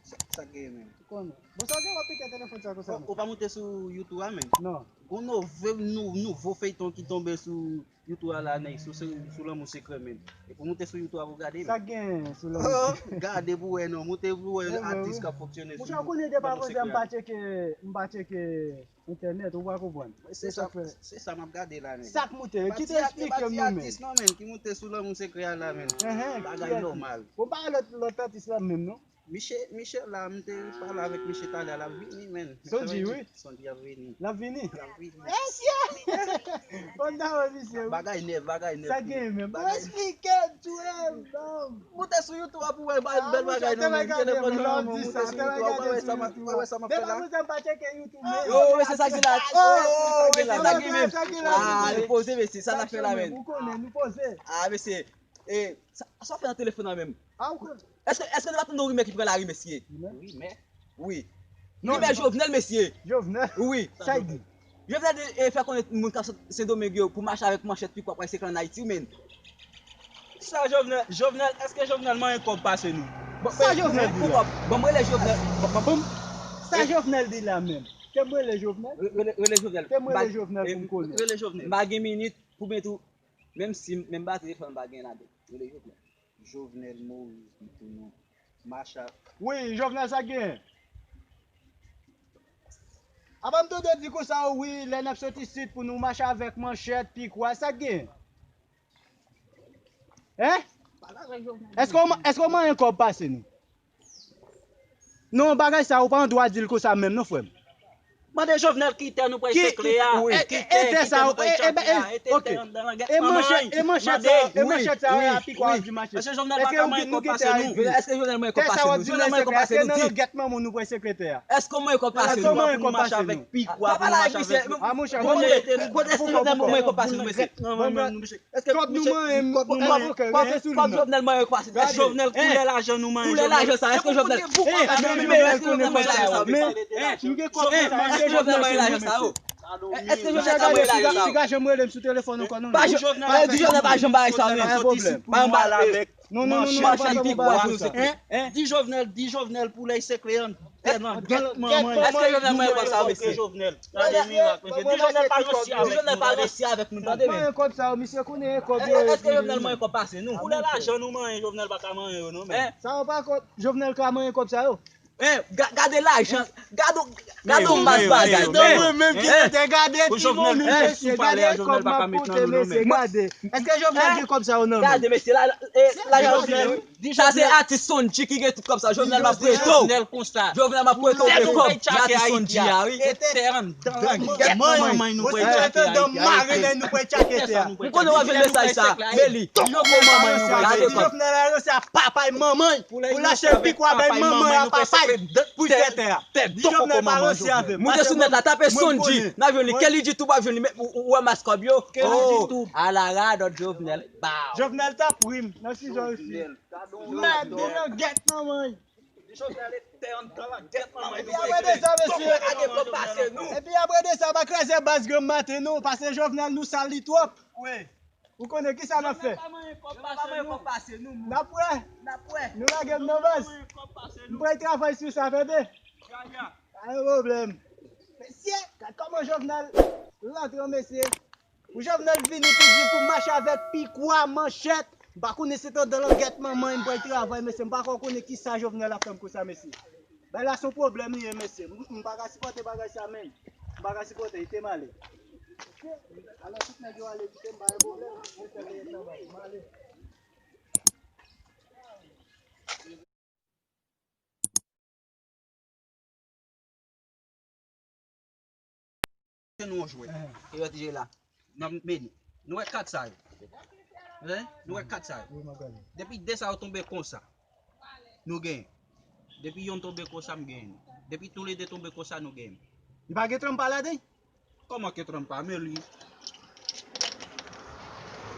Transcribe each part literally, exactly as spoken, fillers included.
Sa, sa gen, men. Ou konnen. Bon, sa gen w ap pike telefòn sa konsa, men. Ou pa moute sou YouTube a, men? Non. Gon nouvo, nou, nouvo feyton ki tonbe sou YouTube a la, nèg, sou, sou, sou Lanmou Sekrè, men. E pou moute sou YouTube a pou gade, men. Sa gen sou Lanmou Sekrè? Oh, gade pou wè, non. Moute pou wè atis k ap fonksyone sou Lanmou Sekrè a. Monchè, ou konnen depi avan m pa tcheke, m pa tcheke entènèt, ou pa konprann. Se sa, se sa m ap gade la, nèg. Sa k moute, ki te eksplike m non, men. Pati atis non, men, ki moute sou Lanmou Sekrè a la, men. Bagay nòmal. Bon, pa lòt, lòt atis la menm, non. Miche, Miche la, m te pale avèk Miche talè, l ap vini, men. Sondji, wi. Sondji ap vini. L ap vini? L ap vini. Mesye! Bon, nan wè misye, wi. Bagay nèf, bagay nèf. Sa gen menm. Bon, eksplike m tou, eh, bon. Moute sou YouTube a pou wè bèl bagay nou menm. Telefòn nou, moute sou YouTube a, w pa wè sa m ap fè la. Depi avan m pa tcheke YouTube, men. Yo, mesye, sa ki la. Oh, mesye, sa ki la. Ah, nou poze, mesye, sa n ap fè la, men. Ou konnen, nou poze. Ah, mesye. E, sa, sa w fè nan telefòn nan menm? Ah, ou konnen. Èske, èske nou pa tande yon rimè ki pran lari, mesye? Rimè? Rimè? Wi. Non, rimè non. Jovenel, mesye. Jovenel? Wi. Sa y di? Jovenel di, e, fè konnen moun k ap sot Sendomeng yo pou mache avèk manchèt, pikwa, pou al sekwe ann Ayiti, men. Sa Jovenel, Jovenel, èske Jovenel manyen kòb pase nou? Bon, sa Jovenel di la? Bon, m rele Jovenel. Bon, bon, bon. Sa Jovenel di la menm? Ke m rele Jovenel? Re-, rele, rele Jovenel. Ke m rele Jovenel pou m konnen? Rele Jovenel. M pa gen minit pou mete ou, menm si, menm batri telefòn m pa gen ladan. Rele Jovenel. Jovenel Moïse di pou nou mache ak... Wi, Jovenel, sa k genyen? Apa m tande w di konsa, wi, lè n ap sot isit pou nou mache avèk manchèt, pikwa, sa k genyen? Hein? Èske w, èske w manyen kòb pase nou? Non, bagay sa, ou pa an dwa di l konsa menm, non, frè m. Mande Jovenel ki tè nou pral sekle a. Ki, ki, wi. E, e, e tè sa yo, e, e, e, ok. E manchèt, e manchèt sa yo, e manchèt sa yo, a pikwa w ap di mache. Èske Jovenel pa ka manyen kòb pase nou? Èske Jovenel manyen kòb pase nou? Di Jovenel manyen kòb pase nou, di. Èske nan langèt manman nou pral sekle tè a? Èske w manyen kòb pase nou? Èske w manyen kòb pase nou? Papa la, misye, a, monchè, kote, kote èske Jovenel manyen kòb pase nou, mesye? Èske kòb nou manyen, kòb nou manyen, kòb Jovenel manyen kòb pase nou? Èske Jovenel koulè lajan nou manyen? Koulè lajan sa, èske Jovenel, èske Jovenel manyen lajan sa yo? Men, men, m gen kòb sa, èske Jovenel manyen lajan sa yo? Èske Jovenel ka manyen lajan sa yo? Piga janm rele m sou telefòn ankò non. Pa Jovenel, di Jovenel pa janm bay sa yo, non. Pa gen pwoblèm. Pa janm bay. Non, non, non, non, pa janm bay sa. Di Jovenel, di Jovenel pou lè l sekle an. Tè nan gèt manman. Èske Jovenel manyen kòb sa yo, mesye? Gade mirak, mesye. Di Jovenel pa ranse avèk nou, tande. Manyen kòb sa yo, misye konnen kòb yo. Èske Jovenel manyen kòb pase nou? Koulè lajan nou manyen, Jovenel pa ka manyen yo non, men. Sa yo pa kòb, Jovenel ka manyen kòb sa yo? Gade lajan, gade, gade yon mas bagay. Mwen menm ki te gade ti moun, mesye, gade kòb m ap konte, mesye, gade. Èske Jovenel gen kòb sa yo nan men? Gade, mesye, la, lajan Jovenel, wi. Sa se atis Sondji ki gen tout kòb sa. Jovenel m ap prete w. Jovenel konsa. Jovenel m ap prete w vye kòb. Nan atis Sondji a, wi. Tè anndan gèt manman nou pral tchake Ayiti. Mare lè nou pral tchake tè a. M konnen w ap jwenn mesaj sa. Meli. Gade kòb. Jovenel a ranse a papay manman. Pou l achte pikwa bay manman a papay pou l fè tè a. Jovenel pa ranse avè m. Moute sou nèt la, tape Sondji. N ap jwenn li. Kelly G Tube w ap jwenn li. Ou wè mas kòb yo? Oh, ala radòt Jovenel. Baw. Jovenel t ap ri m nan sizon isi. Mèd, de langèt manman. Epi apre de sa, mesye. Epi apre de sa, pa kraze baz granm maten, non. Pase Jovenel, nou sal li twòp. Ou konnen ki sa n ap fè? N ap wè. Nou lage m nan baz. M pral travay sou sa, tande. Pa gen pwoblèm. Mesye, gad kòman Jovenel rantre, mesye. Pou Jovenel vini pou di pou mache avèk pikwa, manchèt. M pa konnen se t anndan langèt manman m pral travay, mesye. M pa ko konnen ki sa Jovenel ap fè m konsa, mesye. Bagay la se yon pwoblèm li ye, mesye. M, m pa ka sipòte bagay sa menm. M pa ka sipòte, kite m ale. Alò, tout nèg yo ale, kite m, pa gen pwoblèm. Mwen fè meyè travay. M ale. Se nou yon jwèt. Ehe. E yo te jwe la. Nan meni. Nou wè kat sa yo. Hein? Nou wè kat sa yo. Wi, m ap gade. Depi de sa yo tonbe konsa, nou genyen. Depi yonn tonbe konsa, m genyen. Depi toulede tonbe konsa, nou genyen. Li pa gen tranpa ladan l? Kòman ke tranpa, men li?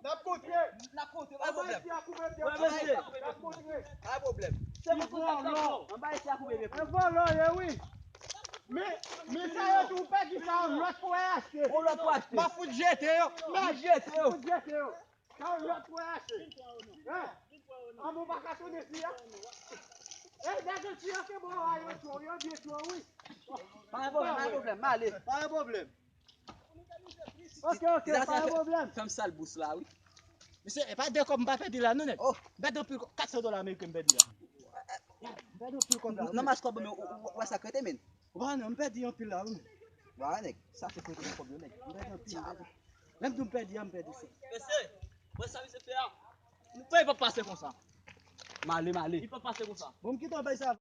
N ap kontre. N ap kontre, pa pwoblèm. Anba isi a koupe m de. Wi, mesye. N ap kontre. Pa pwoblèm. Se mwen kontak tankou. Anba isi a koupe m de. E vòlò ye, wi. Men, men sa yo tou pèdi sa yon lòt pou achte. Yon lòt pou achte. M ap fout jete yo. M ap jete yo. Fout jete yo. Sa yon lòt pou achte. Hein? An bon pa ka tounen fi a. E nèg yo ti yo ke bon a yo cho, yo byen cho, wi. Pa gen pwoblèm, pa gen pwoblèm, m ale. Pa gen pwoblèm. Ok, ok, pa gen pwoblèm. Fè m sal bous la, wi. Mesye, e pa de kòb m pa pèdi la, non, nèg. Oh. M pèdi anpil kòb, kat san dola ameriken m pèdi la. M pèdi anpil kòb la, wi. Nan mach kòb, men, ou, ou, ou wè sa k rete, men. Ou pa wè, non, m pèdi anpil la, wi. Wa, nèg, sa se kote nan kòb yo, nèg. M pèdi anpil, m pèdi. Lè m di w m pèdi a, m pèdi sa. Mesye, wè sa misye fè a? M pa, li pa pase konsa. M ale, m ale. Li pa pase konsa. Bon, m kite w bay sa.